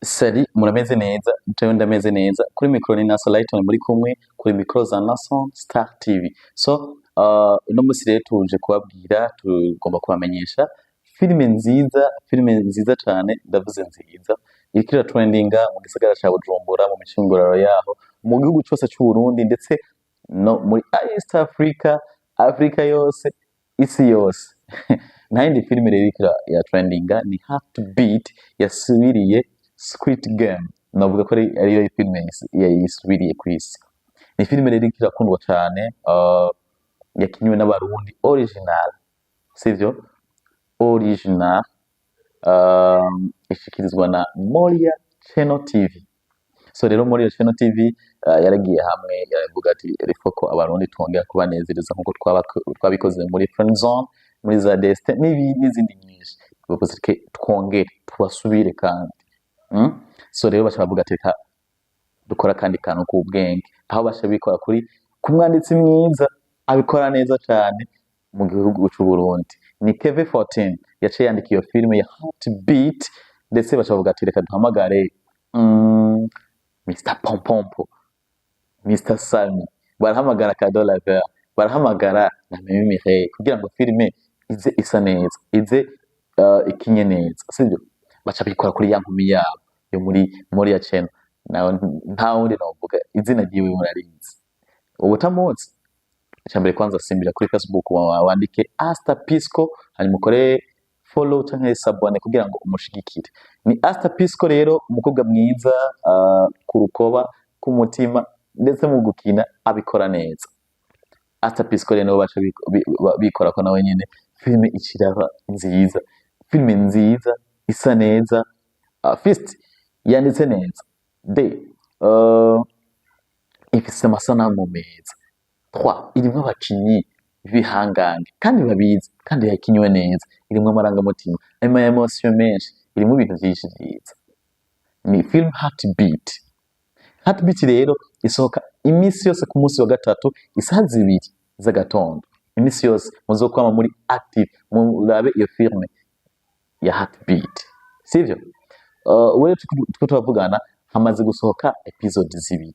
Salut, murameze neza? Jewe ndameze neza. Kuri mikoro ni Naso Lighton, muri kumwe kuri mikoro za Nason Star TV. So uno musi rero tuje kubabwira, tugomba kubamenyesha filime nziza, filime nziza cane. Ndavuze nziza, iriko iratrendinga mu gisagara ca Bujumbura, mu micungararo yaho, mu gihugu cose c'u Burundi, ndetse no muri East Africa, Africa yose, isi yose. Nta yindi filime rero iriko iratrendinga, ni Heartbeat yasubiriye Squid Game. Navuga ko ariyo filime yisubiriye kw'isi. Ni filime rero iriko irakundwa cane, yakinyiwe n'Abarundi original, sivyo? Original, ishikirizwa na Moria Channel TV. So rero Moria Channel TV yaragiye hamwe, yaravuga ati rifo ko Abarundi twongera kubanezereza nkuko twabikoze muri Friend Zone, muri za Destin n'izindi nyinshi. Bavuze ati twongere tubasubire kandi. So rero baca bavuga ati reka dukora akandi kantu k'ubwenge, aho baca bikora kuri ku mwanditsi mwiza abikora neza cane mu gihugu c'u Burundi, ni KV14 yaciye yandika iyo filime ya Heartbeat. Ndetse baca bavuga ati reka duhamagare Mr Pompompo, Mr Sami, barahamagara Cadeau Lavelle, barahamagara na Mimi Mireille, kugira ngo filime ize isa neza, ize ikinye neza, sivyo? Baca bikora kuri ya nkumi yabo yo muri Moria Channel, nawe nta wundi novuga, izina ryiwe murarizi. Ubutamuzi, icambere kwanza simbira kuri Facebook, wandike Asta Pisco, hanyuma ukore follow canke s'abonner kugira ngo umushigikire. Ni Asta Pisco rero, umukobwa mwiza ku rukoba, k'umutima, ndetse mu gukina abikora neza. Asta Pisco rero nibo baca bikora ko nawe nyene filime iciraba nziza, filime nziza isa neza, first yanditse neza, de ifise amasanamu meza, trois irimwo abakinyi b'ibihangange kandi babizi, kandi yakinyiwe neza, irimwo amarangamutima, ama émotion menshi, irimwo ibintu vyinshi vyiza. Ni film Heartbeat. Heartbeat rero isohoka iminsi yose ku munsi wa gatatu isaha 2 z'agatondo. Iminsi yose muzokwama muri active, murabe iyo filme ya Heartbeat, sivyo? Ubu rero turiko turavugana hamaze gusohoka episode 2.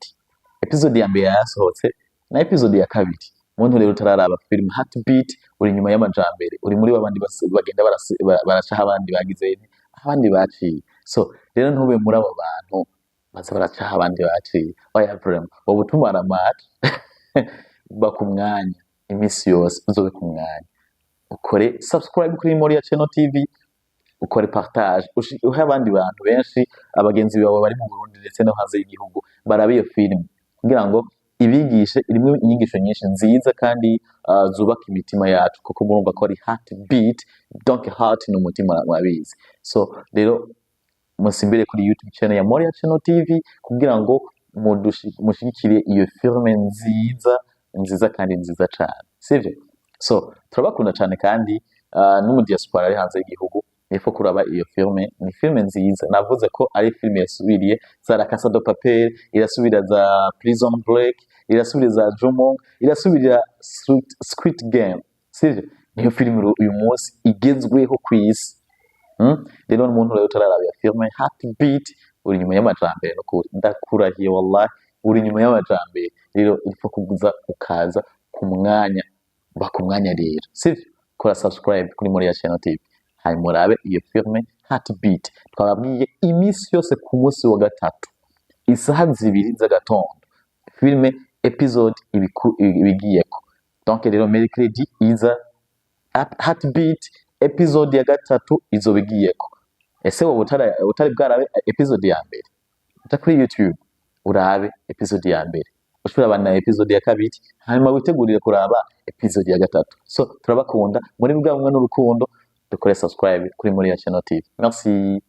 Episode ya mbere yarasohotse na episode ya kabiri. Muntu rero utararaba film Heartbeat, uri inyuma y'amajambere, uri muri babandi bagenda baracaho abandi bagize nte, abandi baciye. So rero ntube muri abo bantu baza baracaho abandi baciye. Oya, vraiment, wowe utumara amaca. Ba ku mwanya iminsi yose, uzobe ku mwanya, ukore subscribe kuri Moria Channel TV, ukore partage, uhe abandi bantu benshi, abagenzi bawe bari mu Burundi ndetse no hanze y'igihugu, barabe iyo film kugira ngo ibigishe. Irimwo inyigisho nyinshi nziza kandi zubaka imitima yacu, kuko murumva ko ari heartbeat, donc heart ni umutima, murabizi. So rero musimbire kuri YouTube channel ya Moria Channel TV kugira ngo mushigikire iyo filme nziza nziza kandi nziza cane, sivyo? So turabakunda cane kandi no mu diaspora ari hanze y'igihugu nifo kuraba iyo filme. Ni filme nziza, navuze ko ari filme yasubiriye za La Casa de Papel, irasubira za Prison Break, irasubira za Jumong, irasubira Squid Game, sivyo? Niyo filme uyu munsi igezweho kw'isi. Rero umuntu rero utararaba iyo filme Heartbeat, uri inyuma y'amajambere nukuri, ndakurahiye, wallahi uri inyuma y'amajambere. Rero il faut kuguza ukaza ku mwanya, ba ku mwanya rero, sivyo? Kora subscribe kuri Moria Channel TV, hanyuma urabe iyo filme Heartbeat. Twababwiye iminsi yose ku munsi wa gatatu isaha 2 z'agatondo filme episode ibigiyeko. Donc rero mercredi iza Heartbeat episode ya gatatu izoba igiyeko. Ese wowe utari bwarabe episode ya mbere, uja kuri YouTube urabe episode ya mbere, ushobora na episode ya kabiri, hanyuma witegurire kuraba episode ya gatatu. So turabakunda muri bwa bumwe n'urukundo. Dukore subscribe kuri Moria Channel TV. Merci.